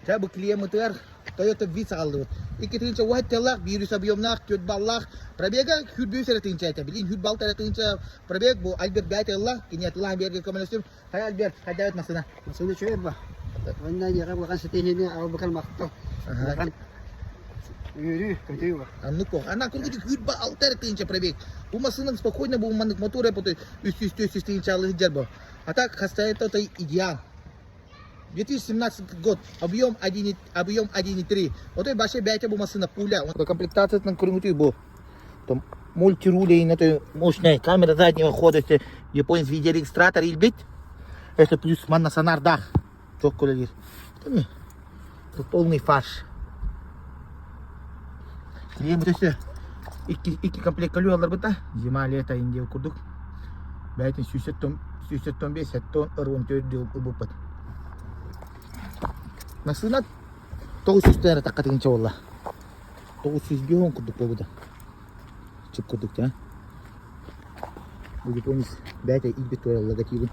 Чэ, бу клиеммытыгар Toyota Vitz аҕаллыбыт. 2 тыһыынча уһат тыаллаах, биир үс объемнаах, 4 баллаах. Пробега 105 эрэ тыһыынча этэ. Билигин 106 эрэ тыһыынча пробег. Бу Альберт бэйэтэ ылла. Кини атылаан биэргэ көмөлөстүм. Хайа Альберт, хайдаабыт массыына? Массыына үчүгэй ба. Уонна ийэҕэ улахан ситиһиини аҕалбыкар махтал. Улахан үөрүү, көтүү бар. Аннык кох. Ана кургуту 106 эрэ тыһыынча пробег. Бу массыынан спокойно бу маннык мотор эпоты 300-400 тыһыынча алыһыдьар бу. А так состояние это идеал. 2017 год, объем 1, объем 1,3. Вот и баша бәйте бу массына пуля. Комплектациятынан көрүҥүтүй бу. Там мультируль, это мощная камера заднего хода, это японец видеорегистратор илбит. Это плюс манна сонардах. Çok kolay. Değil mi? Bu полный фарш. Клиент өсө икки комплект аларбыта. Зима, лето, индия курдук. Бәйтин 175 714 дил ылбыппыт. Массыына 900 тыһара такка тыгынча буолла. 905 курдук буолбута. Чып курдук да. Бу японец бәйте илбит тура логотибын.